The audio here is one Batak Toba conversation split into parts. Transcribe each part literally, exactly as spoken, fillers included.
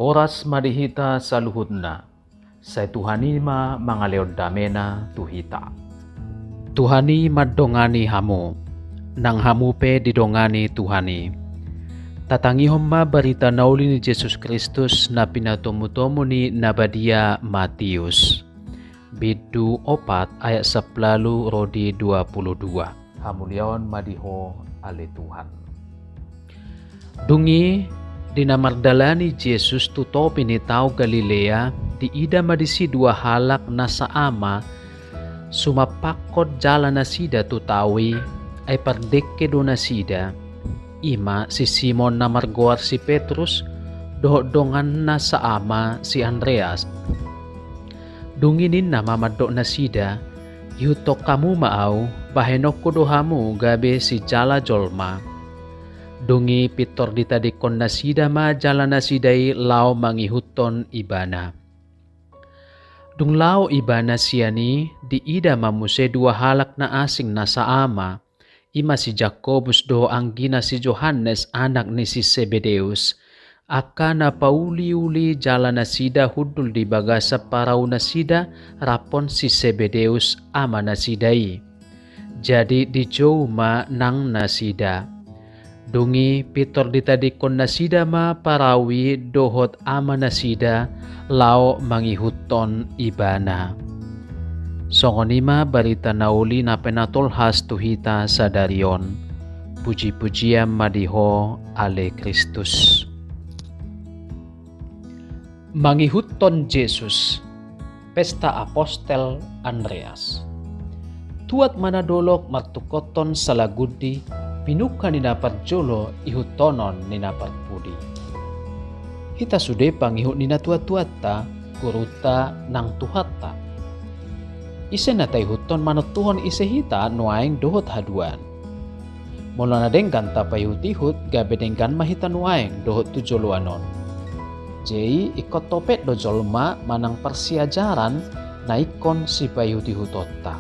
Horas ma di hita saluhutna. Sai Tuhan i ma mangalehon damena tu hita. Tuhan i mandongani hamu. Nang hamu pe didongani Tuhan i. Tatangihon ma barita na uli ni Jesus Kristus na pinatomutomu ni na badia Matius. Bindu opat ayat sampulu ro di dua pulu dua. Hamuliaon ma di Ho ale Tuhan. Dung i, di na mardalani Jesus tu topi ni tao Galilea, diida ma disi dua halak na saama sumampakkon jala nasida tu tao i, ai pardengke do nasida. I ma si Simon na margoar si Petrus, dohot donganna saama si Andreas. Dung i ninna ma mandok nasida, "Ihuthon hamu ma ahu, bahenonku do hamu gabe sijala jolma." Dung i pintor ditadingkon nasida ma jala nasida i laho mangihuthon ibana. Dung laho ibana sian i, diida ma muse dua halak na asing na saama, i ma si Jakobus dohot anggina si Johannes, anak ni si Sebedeus, angka na pauliuli jala nasida hundul di bagasan parau nasida raphon si Sebedeus, ama nasida i. Jadi dijou ma nang nasida. Dung i pintor ditadingkon nasida ma parau i dohot ama nasida laho mangihuthon ibana. Songon i ma barita na uli na pinatolhas tu hita sadari on. Pujipujian ma di Ho ale Kristus. Mangihuthon Jesus. Pesta Apostel Andreas. Tuat ma na dolok martungkothon salagundi, pinungka ni na parjolo ihuthonon ni na parpudi. Hita sude pangihut ni natuatuanta, gurunta nang Tuhanta. Ise na taihuthon manontuhon ise hita nuaeng dohot haduan. Molo na denggan tapaihutihut, gabe denggan ma hita nuaeng dohot tu joloan on. Jadi ingkon topet do jolma manang parsiajaran na ingkon sipaihutihutonta.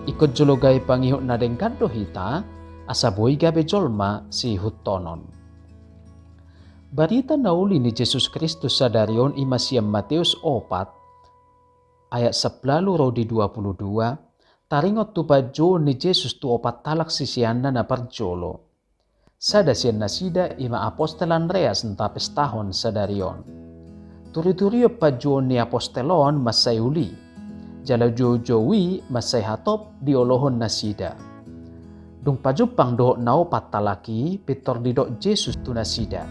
Ingkon jolo gabe pangihut na denggan do hita, asa boi gabe jolma siihuthonon. Barita na uli ni Jesus Kristus sadari on i ma sian Mateus opat, ayat sampulu ro di dua pulu dua, taringot tu panjouon ni Jesus tu opat halak siseanna na parjolo. Sada sian nasida i ma apostel Andreas na tapestahon sadari on. Turiturion panjouon ni apostel on mansai uli. Jala joujou i mansai hatop diolohon nasida. Dung pajumpang dohot na opat halak i, pintor didok Jesus tu nasida,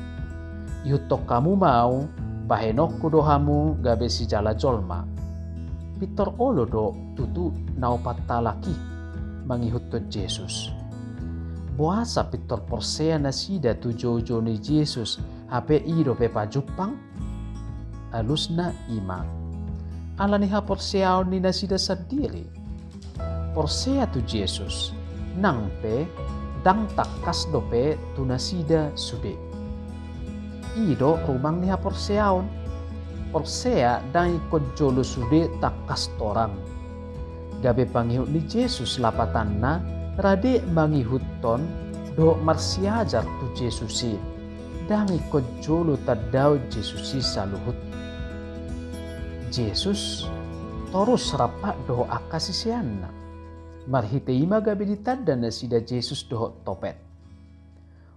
"Ihuthon hamu ma ahu, bahenonku do hamu gabe sijala jolma." Pintor olo do tutu na opat halak i mangihuthon Jesus. Boasa pintor porsea nasida tu joujou ni Jesus, hape i dope pajumpang? Alusna i ma ala ni haporseaon ni nasida sandiri. Porsea tu Jesus, nang pe ndang tangkas dope tu nasida sude. I do rumang ni haporseaon. Porsea ndang ingkon jolo sude tangkas torang. Gabe pangihut ni Jesus lapatanna, rade mangihuthon dohot marsiajar tu Jesus i. Ndang ingkon jolo tandaon Jesus i saluhut. Jesus torus rap dohot angka siseanna. Marhite i ma gabe ditanda nasida Jesus dohot topet.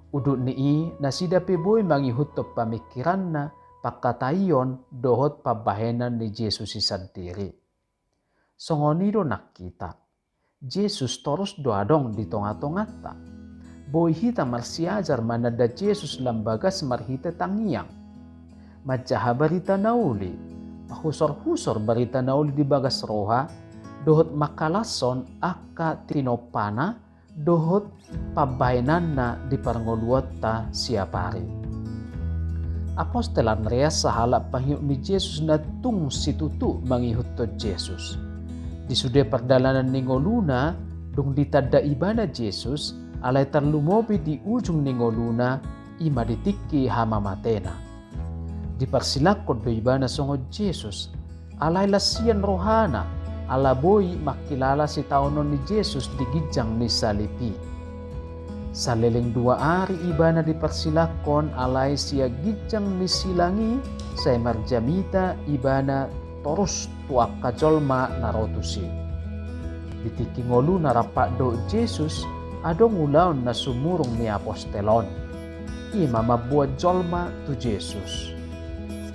Udut ni i nasida pe boi mangihuthon pamingkiranna, pangkataion dohot pambahenan ni Jesus i sandiri. Songon i do nang hita. Jesus torus do adong di tongatonganta. Boi hita marsiajar mananda Jesus lam bagas marhite tangiang, manjaha barita na uli, pahusorhusor barita na uli di bagas roha, dohot mangkalashon angka tinompana dohot pambahenanna di parngoluonta siapari. Apostel Andreas sahalak pangihut ni Jesus na tung situtu mangihuthon Jesus. Di sude pardalanan ni ngoluna, dung ditanda ibana Jesus, alai tarlumobi di ujung ni ngoluna, i ma di tingki hamamatena. Diparsilangkon do ibana songon Jesus, alai las sian rohana, ala boi mangkilala sitaonon ni Jesus di ginjang ni salib i. Saleleng dua ari ibana diparsilangkon alai sian ginjang ni silang i sai marjamita ibana torus tu angka jolma na ro tusi. Di tingki ngoluna rap dohot Jesus, adong ulaon na sumurung ni apostel on. I ma mamboan jolma tu Jesus.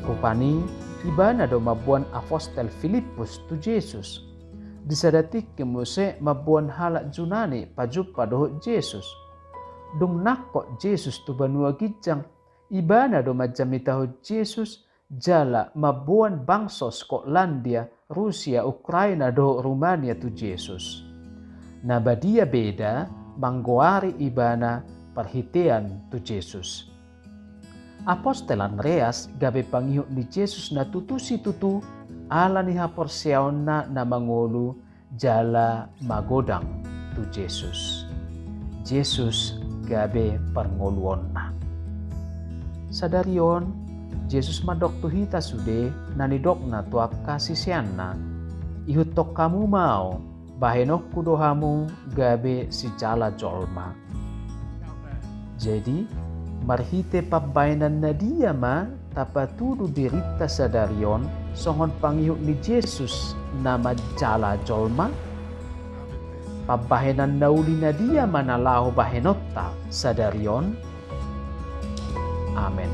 Rupani, ibana do mamboan apostel Filippus tu Jesus. Di sada tingki muse mamboan halak Junani pajumpa dohot Jesus. Dung nangkok Jesus tu banua ginjang, ibana do manjamitahon Jesus jala mamboan bangso Skotlandia, Rusia, Ukraina dohot Rumania tu Jesus. Na badia beda manggoari ibana parhitean tu Jesus. Apostel Andreas gabe pangihut ni Jesus na tutu situtu ala ni haporseaonna na mangolu jala magodang tu Jesus. Jesus gabe parngoluonna. Sadari on, Jesus mandok tu hita sude na nidokna tu angka siseanna: Ihuthon hamu ma Ahu, bahenonku do hamu gabe sijala jolma. Jadi, marhite pambahenan na dia ma tapatudu dirinta sadari on songon pangihut ni Jesus na manjala jolma? Pambahenan na uli na dia ma na laho bahenonta sadari on? Amen.